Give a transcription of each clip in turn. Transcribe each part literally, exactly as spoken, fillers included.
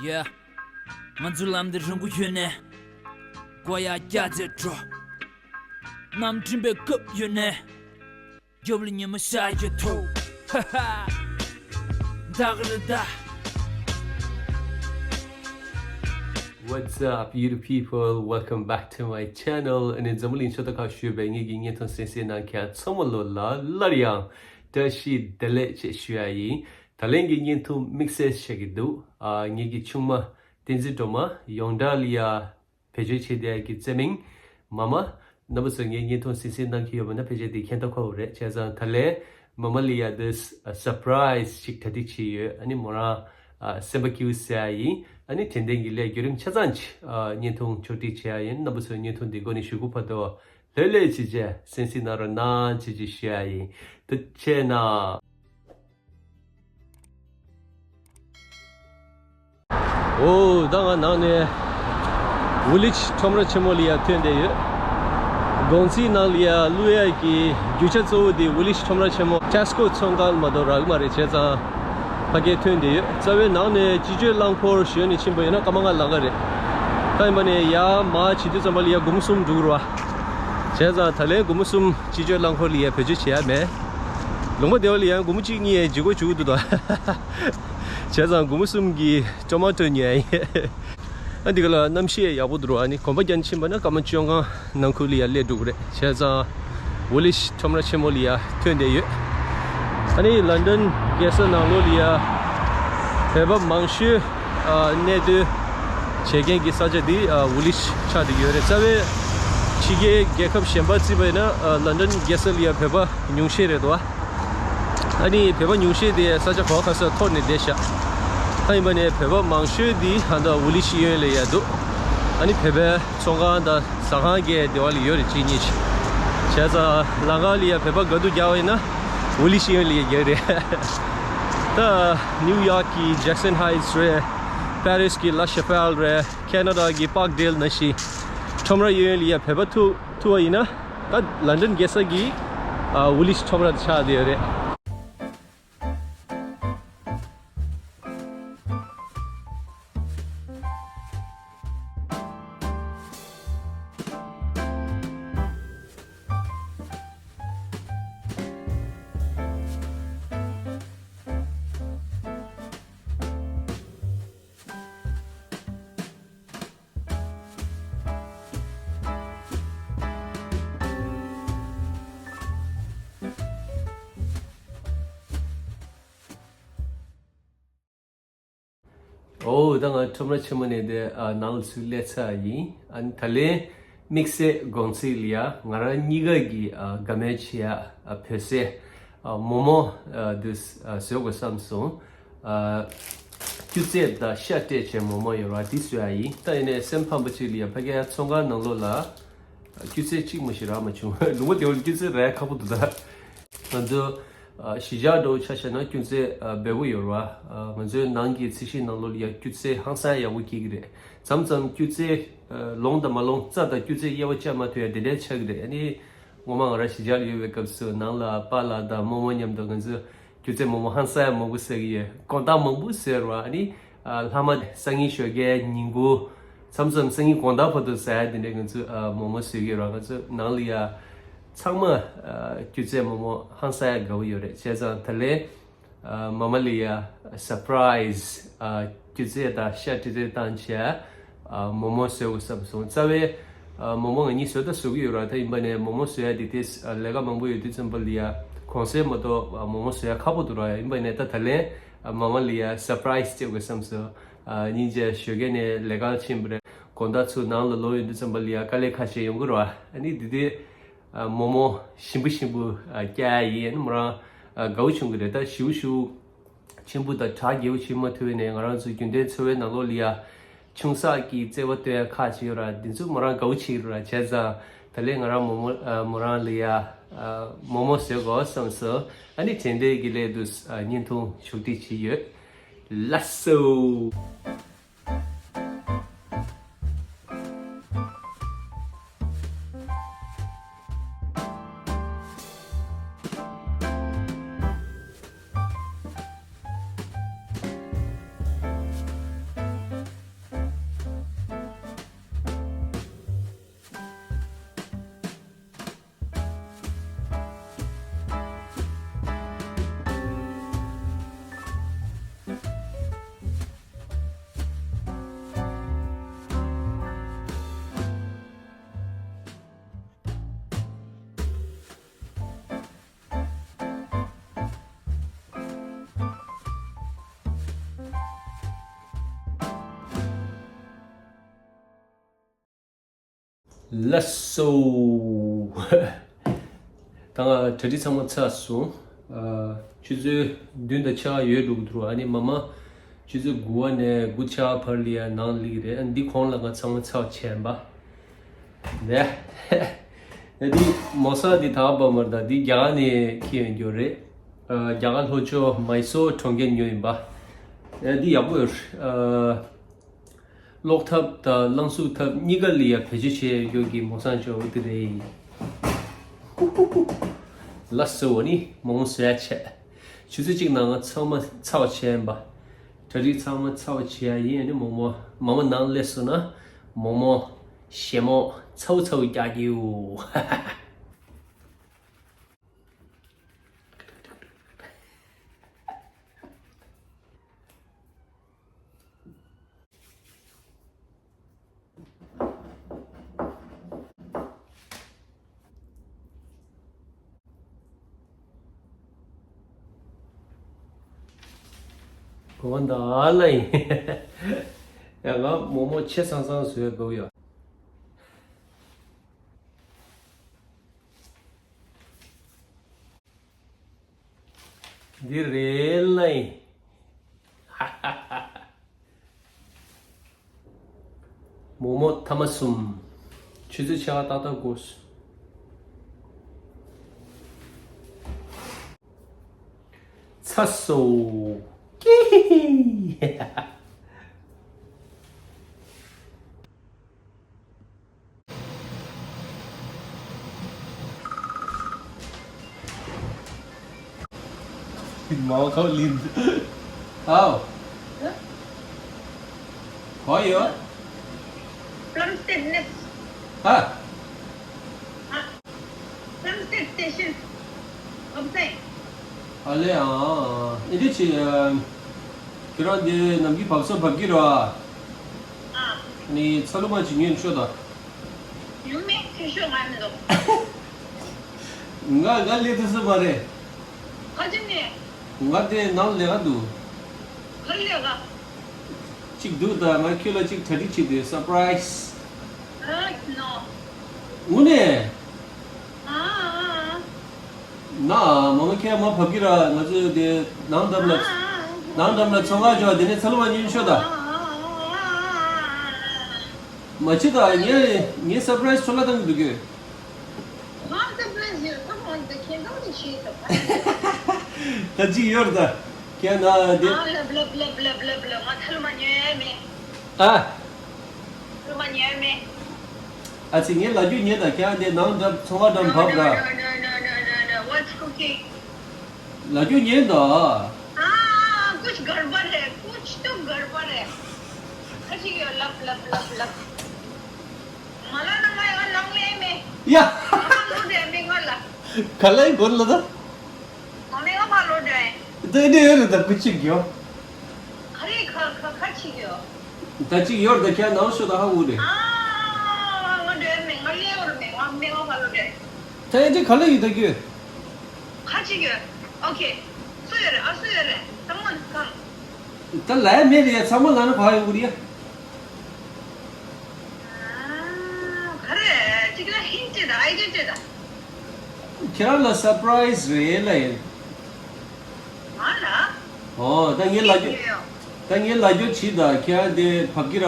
Yeah. ང་ཚོའི་ལམ་འདི་རིང་པོ་ཡོད་ནས། མགོ་ཡར་བཀྱག་བྱས་འགྲོ། གནམ་གྲིམ་པའི་སྐབས་ཡོད་ནས། རྒྱབ་ལ་ཉི་མ་ཤར་གྱི་ཐོག་ཧ་ཧ། ད་ག་རེ་ད། What's up, beautiful people? Welcome back to my channel. ཨ་ནི་འཛམ་བུ་གླིང་ཕྱོགས་མཐའ་ཁག་བཞུགས་པའི་ངེད་ཀྱི་བརྙན་ཐུང་གསན་གཟིགས་གནང་མཁན་ཚང་མ་ལོ་ལ་སླར་ཡང་བཀྲ་ཤིས་བདེ་ལེགས་ཅེས་ཞུ་ཡ་ཡིན། ད་ལན་གྱི་བརྙན་ཐུང་དམིགས་བསལ་ཆགས་ཀྱི་འདུག་ཨ། ངེད་ཀྱི་ཆུང་མ་བསྟན་འཛིན་སྒྲོལ་མ་ཡོངས་གྲགས་ལ་ཡ་བེད་སྤྱོད་བྱེད་བསྡད་ཡ་གི་རྩེད་མིང་མ་མ། རྣམ་པ་ཚོས་ངའི་བརྙན་ཐུང་གཟིགས་གཟིགས་གནང་གི་ཡོད་པ་ན་ཕལ་ཆེར་དེ་མཁྱེན་ཐུབ་ཁག་པོ་རེད། བྱས་ཙང་ད་ལན་མ་མ་ལ་ཡ་དེ་སར་པ་རའི་སི་ཅིག་གྲ་སྒྲིག་བྱས་ཡོད། ཨ་ནི་མོ་རང་ཨ་སེམས་པ་སྐྱིད་པོ་ཟེར་ཡ་ཡིན། ཨ་ནི་དྲན་རྟེན་གྱི་སླད་བརྒྱུད་རིམ་ཆ་ཚང་ཅིག་ཨ་བརྙན་ཐུང་ཕྱོགས་སྒྲིག་བྱས་ཡ་ཡིན། རྣམ་པ་ཚོས་བརྙན་ཐུང་འདི་འགོ་ནས་གཞུག་གུ་བར་དུ་ལྷོད་ལྷོད་བྱས་བྱས་གསན་གཟིགས་གནང་རོགས་གནང་ཅེས་ཅིག་ཞུ་ཡ་ཡིན། ཐུགས་རྗེ་གནང་། འོ། ད་ང་ནང་ནས་ཝུ་ལིཆ་ཁྲོམ་ར་ཆེན་མོ་ལ་ཡ་ཐོན་བསྡད་ཡོད། གོང་ཚིག་ནང་ལ་ཡ་བླུག་ཡ་གི་རྒྱུ་ཆ་གཙོ་བོ་དེ་ཝུ་ལིཆ་ཁྲོམ་ར་ཆེན་མོ་ཊེ་སི་ཀོ་ཚོང་ཁང་མ་གཏོགས་རག་གི་མ་རེད། བྱས་ཙང་ཕ་གིར་ཐོན་བསྡད་ཡོད། རྩ་བའི་ནང་ནས་སྤྱི་སྤྱོད་རླངས་འཁོར་ཞོན་ནས་ཕྱིན་པ་ཡིན་ན་སྐར་མ་ལྔ་ལང་ཀ་རེད། ད་ཡིན་པ་ནས་ཡར་མར་བྱེད་དུས་ཙམ་པ་ལ་ཡ་སྒོར་མོ་གསུམ་འགྲོ་གི་རེད་བ། བྱས་ཙང་ད་ལན་སྒོར་མོ་གསུམ་སྤྱི་སྤྱོད་རླངས་འཁོར་ལ་ཡ་བེད་སྤྱོད་བྱེད་ཡ་མེད། ལུང་པ་སྡེ་བ་ལ་ཡ་སྒོར་མོ་གཅིག་གཉིས་ཡ་ལྗིད་ཁོག་བྱུག་འདུག་ད། བྱས་ཙང་སྒོར་མོ་གསུམ་གྱི་ཊོ་མ་ཊོ་ཉོ་ཡ་ཡིན། ཨ། འདི་ག་ལ་གནམ་གཤིས་ཡག་པོ་འདུག་ར། ཨ་ནི་གོམ་པ་རྒྱག་ཕྱིན་པ་ན་སྐར་མ་བཅོ་ལྔ་ནང་ཁུལ་ལ་ཡ་སླེབས་འགྲོ་གི་རེད། བྱས་ཙང་ཝུ་ལིཆ་ཁྲོམ་ར་ཆེན་མོ་ལ་ཡ་ཐོན་བསྡད་ཡོད། ཨ་ནི་ལན་ཌན་རྒྱལ་ས་ནང་ལོགས་ལ་ཡ་བོད་པ་མང་ཤོས་ཨ་གནས་སྡོད་བྱེད་མཁན་གྱི་ས་ཆ་འདི་ཨ་ཝུ་ལིཆ་ཆགས་བསྡད་ཡོད་རེད། རྩ་བའི་ཕྱི་རྒྱལ་རྒྱལ་ཁབ་གཞན་པ་བརྩིས་པ་ཡིན་ན་ཨ་ལན་ཌན་རྒྱལ་ས་ལ་ཡ་བོད་པ་ཉུང་ཤས་རེད་དོ། ཨ་ནི་བོད་པ་ཉུང་ཤས་དེ་ས་ཆ་གོ་བ་ཁ་སར་འཐོར་ནས་བསྡད་ཤག་ད་ཡིན་པ་ནས་བོད་པ་མང་ཤོས་འདི་ཧ་ད་ཝུ་ལིཆ་ཤེས་ཡོན་ལ་ཡ་འདུག་ཨ་ནི་བོད་པའི་ཚོང་ཁང་དང་ཟ་ཁང་གི་སྡེ་བ་ལ་ཡོད་རེད། གཅིག་གཉིས་ཤིག་བྱས་ཙང་ལམ་ཁ་ལ་ཡ་བོད་པ་དགའ་སྡུག་རྒྱག་པ་ཡིན་ན་ཝུ་ལིཆ་ཤེས་ཡོན་ལ་ཡ་རྒྱག་རེད། ད་ནིའུ་ཡོག་གི་ཇེག་སན་ཧའི་ཊི་རེད། པེ་རིས་ཀྱི་ལ་ཤ་པེལ་རེད། ཁེ་ན་ཌ་གི་པཱག་ཌེལ་ནང་བཞིན་ཁྲོམ་ར་གཡས་གཡོན་ལ་ཡ་བོད་པ་ཐུག་ཐུག་པ་ཡིན་ན་ད་ལན་ཌན་རྒྱལ་ས་གི་ཨ་ཝུ་ལིཆ་ཁྲོམ་ར་དེ་ཆགས་བསྡད་ཡོད་རེད། འོ། ད་ང་ཁྲོམ་ར་ཆེན་མོ་ནས་དེ་ཨ་ནང་ལ་ཚུར་སླེབས་ཚར་ཡིན། ཨ་ནི་ད་ལན་དམིགས་བསལ་དགོང་ཚིགས་ལ་ཡ་ང་རང་གཉིས་ཀ་གི་ཨ་དགའ་མོས་བྱེད་ཡ་ཨ་བོད་ཟས་ཨ་མོག་མོག་ཨ་དེ་ཨ་བཟོ་དགོས་བསམ་སོང་། ཨ་སྐྱུ་རྩེ་དང་ཤ་སྤྲད་བྱས་མོག་མོག་ཡོད་ར། དེ་བཟོ་ཡ་ཡིན། ད་ཡིན་ནའི་སེམས་ཕམ་པ་ཅིག་ལ་ཡ་ཕ་གིའི་ཚོང་ཁང་ནང་ལོགས་ལ་སྐྱུ་རྩེ་གཅིག་མ་ཞིག་རག་མ་བྱུང་། ལུང་པ་དེ་བ་ལ་སྐྱུ་རྩེ་རག་ཁག་པོ་འདུག་ད་ང་ཚོ་ཨ་གཞིས་ཆགས་འདྲ་བོ་ཆ་བཞག་ན་སྐྱུ་རྩེ་ཨ་འབེལ་པོ་ཡོད་རེད་བ། ཨ་ང་ཚོའི་ནང་གི་རྩི་ཤིང་ནང་ལོགས་ལ་ཡ་སྐྱུ་རྩེ་ཧང་སང་ཡག་པོ་སྐྱེ་གི་རེད། མཚམས་མཚམས་སྐྱུ་རྩེ་ཨ་ལོང་དང་མ་ལོང་རྩྭ་དང་སྐྱུ་རྩེ་དབྱེ་བ་བཅད་མ་ཐུབ་ཡ་དེ་འདྲའི་ཆགས་ཀྱི་རེད། ཨ་ནི་སྔོན་མ་ང་རང་གཞིས་ཆགས་ལ་ཡོད་པའི་སྐབས་སུ་ནང་ལ་པཱ་ལགས་དང་རྨོ་མོ་མཉམ་དུ་ང་ཚོས་སྐྱུ་རྩེ་མོག་མོག་ཧང་སང་ཡ་མང་པོ་ཟ་གི་ཡོད། དགོང་དག་མང་པོ་ཟ་རེད་བ། ཨ་ནི་ཨ་ལྷག་མ་སང་ཉིན་ཞོགས་ཀའི་ཉིན་གུང་མཚམས་མཚམས་སང་ཉིན་དགོང་དག་བར་དུ་ཟ་ཡ་དེ་འདྲའི་ང་ཚོས་ཨ་མོག་མོག་ཟ་གི་ཡོད་ར། ང་ཚོ་ནང་ལ་ཡ་ཚང་མ་ཨ་སྐྱུ་རྩེ་མོག་མོག་ཧང་སང་ཡ་དགའ་པོ་ཡོད་རེད། བྱས་ཙང་ད་ལན་ཨ་མ་མ་ལ་ཡ་སར་པ་རའི་སི་ཨ་སྐྱུ་རྩེ་དང་ཤ་སྐྱུ་རྩེ་བཏང་བྱས་ཨ་མོག་མོག་བཟོ་དགོས་བསམ་སོང་། རྩ་བའི་ཨ་མོག་མོག་ང་གཉིས་བཟོ་ད་བཟོ་གི་ཡོད་ར། ད་ཡིན་པ་ནས་མོག་མོག་བཟོ་ཡ་དེ་དེ་ཨ་ལས་ཀ་མང་པོ་ཡོད་དུས་ཙམ་པ་ལ་ཡ་གོང་ཚད་མ་གཏོགས་ཨ་མོག་མོག་བཟོ་ཡ་ཁག་པོ་འདུག་ར། ཡིན་པ་ནས་ད་ད་ལན་ཨ་མ་མ་ལ་ཡ་སར་པ་རའི་སི་སྤྲད་དགོས་བསམ་སོང་། ཨ་སྙིང་རྗེ། ཞོགས་ཀས་ནས་ལས་ཀ་ཕྱིན་པ་རེད། དགོང་དག་ཚུར་ནང་ལ་ལོག་ཡོང་དུས་ཙམ་པ་ལ་ཡ་དཀའ་ལས་ཁག་ཤས་ཡོང་གི་རེད་བ། ཨ་ནི་དེ་དུས་ཨ་མོག་མོག་ཞིམ་པོ་ཞིམ་པོ་ཨ་བཀྱག་ཡ་ཡིན། ཨ་ནི་མོ་རང་ཨ་དགའ་པོ་བྱུང་གི་རེད། ད་ཞིའུ་ཞིའུ་ཆེན་པོ་དང་གྲ་རྒྱས་པོ་བྱེད་མ་ཐུབ་པ་ནས་ང་རང་ཚོ་རྒྱུན་ལྡན་འཚོ་བའི་ནང་ལོགས་ལ་ཡ་ཆུང་ཚགས་ཀྱི་བརྩེ་བ་སྟོན་ཡ་ཁག་ཅིག་ཡོད་ར། འདི་ཚོ་མོ་རང་དགའ་པོ་བྱེད་ཀྱི་རེད་བ། བྱས་ཙང་ད་ལན་ང་རང་མོག་མོག་ཨ་མོ་རང་ལ་ཡ་ཨ་མོག་མོག་བཟོ་དགོས་བསམ་སོང་། ཨ་ནི་དྲན་རྟེན་གྱི་སླད་དུ་ཨ་བརྙན་ཐུང་ཕྱོགས་སྒྲིག་བྱས་ཡོད། ལགས་སོ། ལགས་སོ། ད་ང་གྲ་སྒྲིག་ཚང་མ་ཚར་སོང་། ཨ། ཆུ་ཚོད་བདུན་དང་ཕྱེད་ཀ་ཡོལ་འགྲོ་གི་འདུག་ཨ་ནི་མ་མ་ཆུ་ཚོད་དགུ་པ་ནས་དགུ་ཕྱེད་ཀ་བར་ལ་ཡ་ནང་སླེབས་ཀྱི་རེད། ཨ། འདི་གོང་ལ་ང་ཚང་མ་ཚར་བྱས་པ། ནས། ནས་འདི་མོ་སར་འདི་ད་བ་མར་ད་འདི་རྒྱ་གར་ནས་འཁྱེར་ཡོང་རྒྱུ་རེད། ཨ། རྒྱ་གར་ལྷོ་ཕྱོགས་མའི་སོར་གྲོང་ཁྱེར་ཉོས་ཡིན་པ། ཨ། འདི་ཡག་པོ་ཡོད་རེད། ཨ། ཀློག་ཐབས་དང་རླུང་འཚུབ་ཐབས་གཉིས་ཀ་ལ་ཡ་བེད་སྤྱོད་བྱེད་ཡོད་རྒྱུ་གི་མོ་སར་ཅོ་འདི་རེད། ལགས་སོ། ཨ་ནི་མོག་མོག་བཟོ་ཡ་བྱས། ཆུ་ཚོད་གཅིག་ནང་ང་ཚང་མ་ཚར་བ་བྱས་ཡིན་པ། གྲ་སྒྲིག་ཚང་མ་ཚར་བ་བྱས་ཡ་ཡིན། ཨ་ནི་མོག་མོག་མ་མ་ནང་སླེབས་སོང་ན་མོག་མོག་ཞེ་མོག་ཚ་བོ་ཚ་བོ་རྒྱག་གི་ཡོད། གོ་བ་འདི་ཨ་ལ་ཡིན། ཡ། ང་མོག་མོག་ཆེ་སང་སང་བཟོས་འདུག་ཡ། འདི་རེད་ལ་ཡིན། མོག་མོག་ཐ་མ་གསུམ། ཆུ་ཚོད་ཕྱེད་ཀ་ཏག་ཏག་འགོར་སོང་། ཚར་སོང་། ཀི་ཧི་ཧི། མའོ་ཁའོ་ལིན། ཨའོ། གང་ཡོད། Plum Station། ཧ། Plum Station། ཨ་ལེ། ཨ། ཨེ་འདྲ་བྱེད། ཁྱེད་རང་འདི་ནམ་རྒྱུན་བབས་ས་བབས་ཀྱི་རེད་བ། ཨ། ནི་ཚ་ལུ་མ་ཅིག་ཉོས་ཤོག་ད། ཡོང་མེད། ཁྱོད་ཤོག་ང་མི་འདུག་ང་ང་སླེབས་ཐུབ་ས་མ་རེད། ག་ཅི་ནས། ང་དེ་ནང་ལས་ཀ་འདུག་ག་ལས་ཀ་གཅིག་འདུག་ད་ང་ཁྱོད་ལ་གཅིག་གྲ་སྒྲིག་བྱེད་དུས་surprise། ཨ། ནོ། དངོས་གནས། ཨ། ཨ། ཨ། ན་མ་མ་ཁྱེད་མ་བབས་ཀྱི་ར། ང་ཚོས་དེ་ནང་འགྲམ་ལ། ནང་འགྲམ་ལ་ཚོང་ཁང་འཇོག་དེ་ནས་ཚ་ལུ་མ་ཉོས་ཤོག་ད། མ་བྱེད་ད། ངས་ངས་surprise ཚོ་ལ་བཏང་གི་འདུག་གི། ང་surprise ཡོད་ས་མ་འདི་ཁྱེད་རང་གིས་ཤེས་ཐུབ། ད་ཅིག་ཡོད་ད། ཁྱེད་ན་དེ། ཨ། ལབ་ལབ་ལབ་ལབ་ལབ་ལབ། ང་ཚ་ལུ་མ་ཉོས་མེད། ཨ། ཚ་ལུ་མ་ཉོས་མེད། ཨ་ཙི། ངས་ལབ་རྒྱུ་ཉན་ད། ཁྱེད་དེ་ནང་འགྲམ་ཚོང་ཁང་འགྲམ་བབས་ར། No, no, no, no, no, no, no, no. What's cooking? ལབ་རྒྱུ་ཉན་ད། हाँ, कुछ गड़बड़ है, कुछ तो गड़बड़ है। ཁ་ཅིག་ཡོད། ལབ་ལབ་ལབ་ལབ། ང་ལ་ནང་ང་ཡོད་ནང་ལས་མེད། ཡ། ང་ལ་ལོ་དེ་མེད་ང་ལ། ག་ལ་ཡི་གོ་ལ་ད། ང་མེད་ང་ཕ་ལོ་དེ། དེ་དེ་རེད་ད། ཁུ་ཅིག་ཡོད། ག་རེ་ཁ་ཁ་ཁ་ཅིག་ཡོད། ད་ཅིག་ཡོད་ད། ཁྱེད་ནང་ཤོག་ད། ཧ་གོ་རེད། ཨ། ང་དེ་མེད། ང་ལས་ཡོད་མེད། ང་མེད་ང་ཕ་ལོ་དེ། ད་ཡ་དེ་ག་ལ་ཡི་ད་ཁྱོད། ཁ་ཅིག་ཡོད། ཨོ་ཁེ། སུ་ཡོད་རེད། ཨ། སུ་ཡོད་རེད། ཚང་མ་གང་། ད་ལ་ཡ་མེད་རེད་ཡ། ཚང་མ་ལ་ནི་ག་ཡོང་གི་རེད་ཡ། ཨ། ག་རེ། གཅིག་ལ་hint སྤྲད་ད། idea སྤྲད་ད། ཁྱེད་རང་ལ་surprise རེད་ལ་ཡིན། ང་ལ། ཨོ། ད་ངས་ལབ་རྒྱུ། ད་ངས་ལབ་རྒྱུ་བྱིས་ད། ཁྱེད་རང་དེ་བབས་ཀྱི་ར།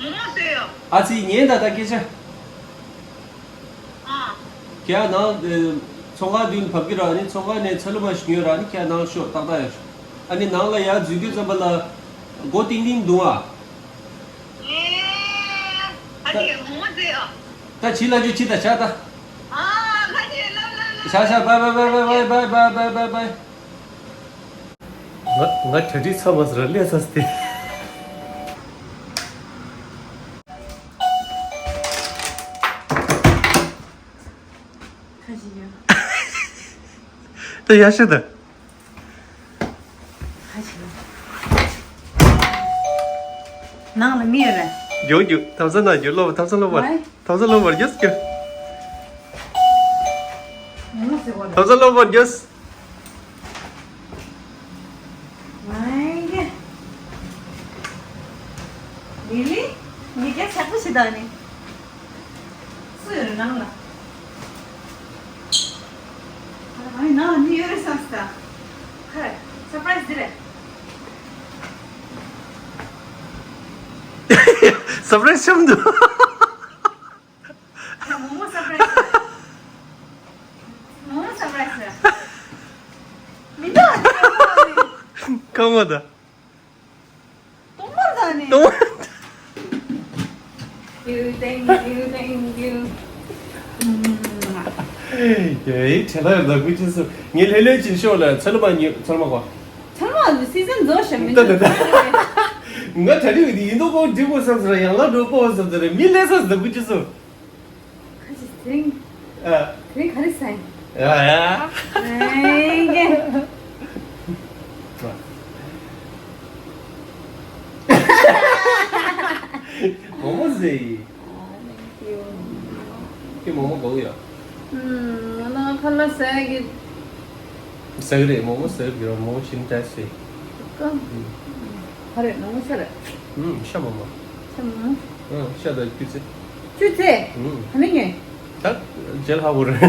མོག་མོག་བཟོས་ཡོད། ཨ་ཙི། ཉན་ད་ད་སྐད་ཆ། ཨ། ཁྱེད་ནང་ཚོང་ཁང་མདུན་བབས་ཀྱི་ར། ཨ་ནི་ཚོང་ཁང་ནས་ཚ་ལུ་མ་ཞིག་ཉོས་ར། ཨ་ནི་ཁྱེད་ནང་ཤོག་ཏག་ཏག་ཡོད། ཨ་ནི་ནང་ལ་ཡར་འཛུལ་དུས་ཙམ་པ་ལ་སྒོ་ཏིང་ཏིང་བརྡུང་ཨ། ཨེ། ཨ་ནི་མོག་མོག་བཟོས་ཡོད། ད་བྱིས་ལབ་རྒྱུ་བྱིས་ད། བཞག་ད། ཨ། ཁ་ཅིག་ལབ་ལབ་ལབ། བཞག་བཞག། bye bye bye bye bye bye bye bye bye bye bye bye. ང་ང་གྲ་སྒྲིག་ཚར་བ་ཟེར་ལས་ཚར་སྟེ། ཁ་ཅིག་ཡོད། ད་ཡར་ཤོག་ད། ཁ་ཅིག་ཡོད། ནང་ལ་མི་ཡོད་རེད། རྒྱུག་རྒྱུག། ཐམ་ས་ན་རྒྱུག། ལོ་བ། ཐམ་ས་ལོ་བར། ཐམ་ས་ལོ་བར་རྒྱུག་རྒྱུག། ཐམ་ས་ལོ་བར་རྒྱུག། ལི་ལི། ངེད་ཀྱི་ཚ་པོ་ཞིག་དང་ནི། སུ་ཡོད་རེད་ནང་ལ། ཨ་ནི་ནང་ལ་མི་ཡོད་རེད་བསམ་སོང་། ཁ་སར་པ་རའི་སི་འདི་རེད། སར་པ་རའི་སི་ཆམ་འདུག་ཡ་མོ་མོ་སར་པ་རའི་སི། མོ་མོ་སར་པ་རའི་སི། མི་འདུག་ཨ་ནི་ཨ་མ་ཨ་ནི། ཁ་མ་ད། གཏོང་མ་ད་ནི། གཏོང་མ། You thank you, thank you. ཡེ་བྲེལ་ལ་ཡོད་ད་ཀུ་ཅི་སུ། ངས་ལྷོད་ལྷོད་ཅིག་ཤོག་ལ་ཚལ་མ་ཉོ་ཚལ་མ་གོ། ཚལ་མ་ནི་སི་ཛན་རྫོགས་ཤག་མི་འདུག་ད་ད་ད། ང་གྲ་སྒྲིག་འདི་ཡིན་མདོག་ཁ་པོ་སྒྲིག་དགོས་བསམ་ཟེར་ཡང་ལ་འགྲོ་དགོས་བསམ་ཟེར་མི་སླེབས་ས་ཟེར་ད་ཀུ་ཅི་སུ། ཁ་ཅིག་དེ་རིང་། ཨ། དེ་རིང་ག་རེ་ཟ་ཡིན། ཡ་ཡ། ཨེ་ཀེ། མོག་མོག་ཟེར་ཡིན། ཁྱེད་མོག་མོག་དགའ་གི་ཡོད། ཨུམ། ང་ཁ་ལག་ཟ་ཡ་གི། ཟ་གི་རེད། མོག་མོག་ཟ་གི་རེད། མོག་མོག་ཕྱིན་ཏྲ་ཟེར། ཀ། ཨུམ། ག་རེ་མོག་མོག་ཤ་རེད། ཨུམ། ཤ་མོག་མོག་ཤ་མོག་མོག་ཨུམ། ཤ་དང་སྐྱུར་རྩི། སྐྱུར་རྩི། ཨུམ། ག་ནས་ཉོས། ད་རྗེས་ལ་ཧ་གོ་རེད།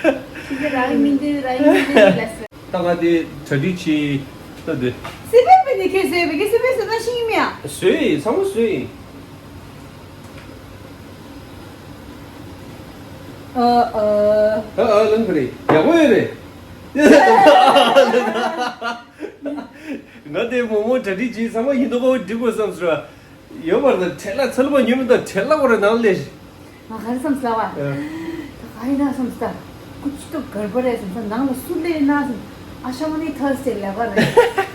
ཁྱེད་ཚོ་རང་མི་འདུག་རང་མི་འདུག་ལབ་སོང་། ད་ང་དེ་གྲ་སྒྲིག་བྱེད་ད་དེ། སི་པན་པ་ནི་ཁྱེད་བཟོས་པའི་གི་སི་པན་བཟོས་ན་ཤེས་ཀྱི་མེད་ཨ། བཟོས་ཡིན། ཚང་མ་བཟོས་ཡིན། ཨ་ཨ། ཨ་ཨ་ལན་པ་རེད། ཡག་པོ་ཡོད་རེད། ང་དེ་མོག་མོག་གྲ་སྒྲིག་བྱེད། ཚང་མ་ཡིན་མདོག་ཁ་པོ་སྒྲིག་དགོས་བསམ་སོང་། ཡོད་པར་ད་བྲེལ་ལ་ཚལ་མ་ཉོས་མི་འདུག་བྲེལ་ལ་བོར་ནང་ལས། ང་ག་རེ་བསམ་སོང་ལབ་པ། ཨ། ད་ག་རེ་ན་བསམ་སོང་། ཀུ་ཅི་ཏོ་གར་པ་རེད་བསམ་སོང་། ནང་ལ་སུ་སླེབས་ན་བསམ། ཨ་ཤ་མ་ནི་ཐར་སི་ཌེ་ལས་ཀ་རེད།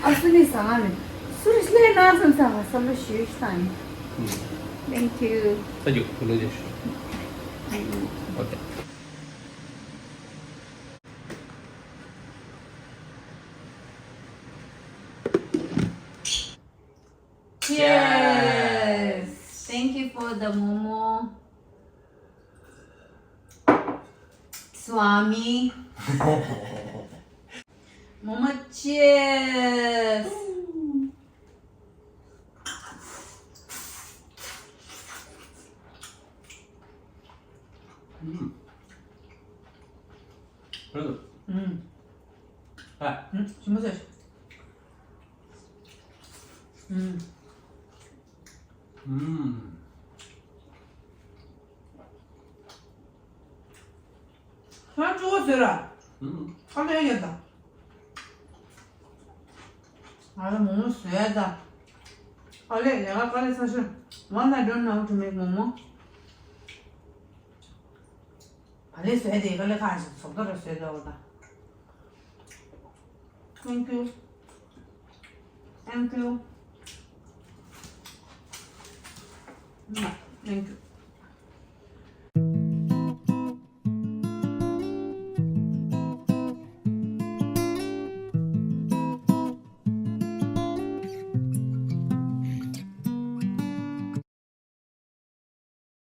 ཨ་སུ་ནི་ཟ་ང་མེད། སུ་རེ་སླེབས་ན་བསམ་སོང་། བསམ་བློ་ཞེ་པོ་ཞིག་བཏང་ཡིན། ཨུམ། Thank you. Thank you. Okay. Cheers. Thank you for the momo. Swami. Momo, cheers. ཨུམ། ཨུམ། ཨ། ཨུམ། ཞིམ་པོ་ཟེར། ཨུམ། ཨུམ། ང་གཅིག་པོ་ཟོས་ར། ཨུམ། ཨ་ལས་ཡོད་ད། ང་ལ་མོག་མོག་བཟོས་ད། ཨ་ལས་ལས་ཀ་དཀའ་ལས་ཚ་ཤོས། One I don't know how to make momo. ཨ་ལས་བཟོས་དེ་དཀའ་ལས་ཁག་ཞིག་བཟོ་ལྟ་ར་བཟོས་ད་འོ་ད། Thank you. Thank you. Thank you.